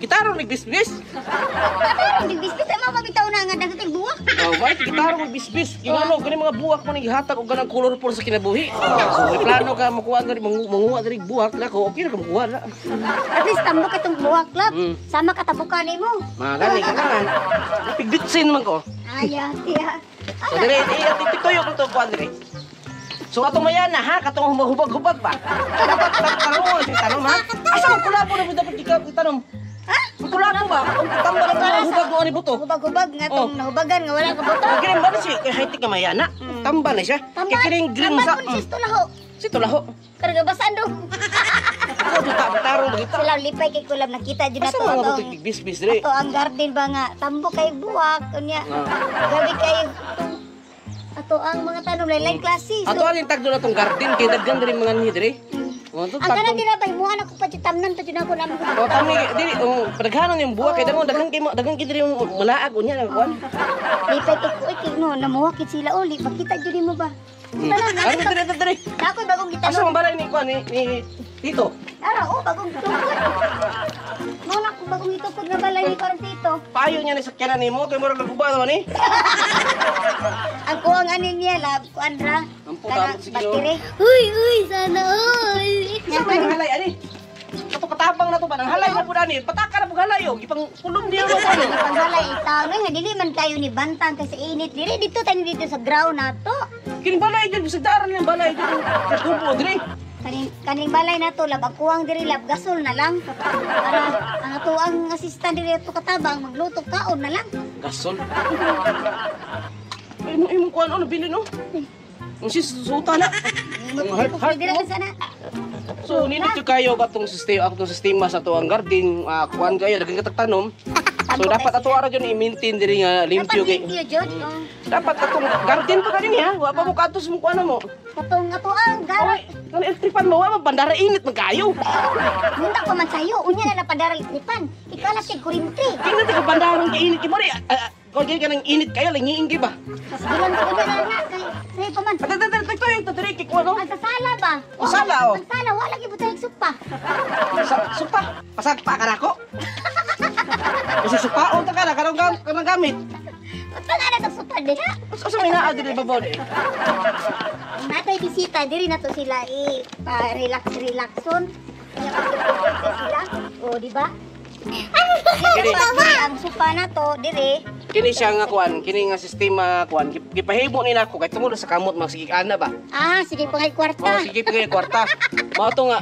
Gitarong nagbisbis. Katarong nagbisbis ay mao bitaw na nga daghan kay buwak. Oh, bakit gitarong magbisbis? Yung ano, gani mga buwak mo naghatag og ganang colorful sa kinabuhi. So, may plano ka makuha diri manguha diri buwak nako, okay na ka makuha na. At least tambok itong buwak, love. Sama ka tabukan nimo. Mga gani kailangan. Napigbitsin man ko. Aya, tiya. So dire tituyo ko to kuan dire. So atong mayana ha, katong hubag-hubag ba? Dapat tanong si tanong ha. Asa man kulabo na mo dapat ikaw itanong? Ha? Ang kulabo ba? Ang tambal ang mga hubag mo ani buto. Hubag-hubag nga tong nahubagan nga wala ka buto. Ang green ba na siya? Kay high-tech nga mayana. Tambal na siya. Kay kining green sa. Tambal po ni Sisto Laho. Si Tulaho. Karga basaan do. Ako ta tarong bagita. Sila lipay kay kulab nakita jud Asa nato mga ato. buto bisbis dire? Ato ang garden ba nga tambo kay buwak unya. Grabe kay ato ang mga tanom lain klase. Ato ang tagdo na tong garden kay daghan diri mga ni dire. Oh, to Ang kanan dira ba himuan ako pa jud tamnan pa jud ako namo. Oh, kami diri oh, padaghanon yung buwak kay daghan daghan kay daghan kay diri yung malaag unya na kuan. Lipay kay oy kay no namuha kit sila uli makita jud nimo ba. Tanan Ano na. dire dire dire. Ako bagong Asa gitanom. man balay ni kuan ni Tito? Ara oh bagong tukod. Mo na ko bagong itukod nga balay ni karon tito. Payo niya ni sakyanan nimo kay murag naguba naman ni. Ang kuwang ani niya lab kuan ra. Ang puta, Kanang sige, battery. Uy, uy, sana all. Sa man halay ani. Kato katabang na to ba nang halay na pud ani. Pataka na pud halay oh. Gipang pulong niya mo kuan. Panghalay itaw nga dili man kayo ni bantang kasi init diri dito tayo dito sa ground nato. Kini balay jud bisag daaran niyang balay jud. Kubo diri. Kaning balay nato lab ang kuwang diri lab gasol na lang. Para ang ato ang assistant diri ato katabang magluto kaon na lang. Gasol. Ay mo imong kuan ano bili no? Ang sis suta na. Ang heart heart Diri mo. lang sana. So nindot jud kayo katong sistema atong sistema sa tuang garden, kuan kayo daghan katag tanom. So dapat ato ara jud i-maintain diri nga limpyo Dapat kay. limpyo jud. Oh. Dapat atong garden pa gani ha. Wa pa mo katos mo kuan mo. Katong ato ang gara. Oy, kan electric fan mo wa man bandara init man kayo. Munta ko man sayo unya na napadara lipan. Ikalas kay kurinte. Tingnan ta ka bandarang kay init kay mori. Kung kay kanang init kayo langiin kay ba. Sige lang unya na na kay say pa man. At at at ito yung tatiri kay kuan no. Ang sa sala ba? O, sala, oh. Ang sala wala gyud butang supa. Sa supa, pasagpa ka nako. Kasi supaon ta ka na karong karong gamit. Unsa nga na tong supa diha? Asa may naa diri babaw di. Ang natay bisita diri na to sila i pa relax relaxon. Nya magtupok sila. O di ba? Kini Ang supa na to diri. Kini siya nga kuan, kini nga sistema kuan gipahimo ni nako kay tungod sa kamot mga sige ana ba. Ah, sige pangay kwarta. Oh, sige pagay kwarta. Mao to nga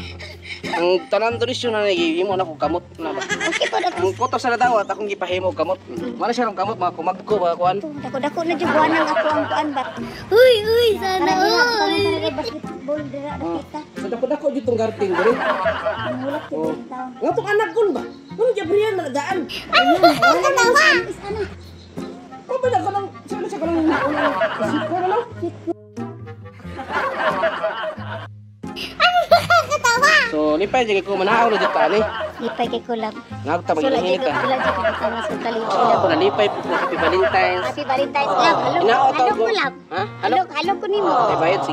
ang tanan tradisyon na nagihimo nako kamot na ba. Okay po na to. Ang kuto sa nadawat akong gipahimo og kamot. Mao na siya rong kamot mga kumagko mga kuan. Dako-dako na jud buwanang ako ang kuan ba. Uy, uy, sana Tara diha, all. tara basketball dira kita. Sa dako-dako jud tong garden diri. Mulak jud taon. Nga tong anak kon ba? Kuno Gabriel manadaan. Katawa. Is ana. Ko ba na kanang sino siya kanang siko na lang? So lipay jud ko manaw na jud ta ani. Lipay kay kulab. Ngagta Sula maghinit jud ka. sula jud ka nga sa kalipay. Ako nalipay po ko Happy Valentine's. Happy Valentine's love. Halo. Inaot Halo ako. ko love. Ha? Halo? Halo, halo ko nimo. Ay bayad 5.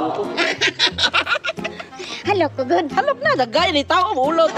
Halo ko good. Halop na dagay ni tao mo ulot.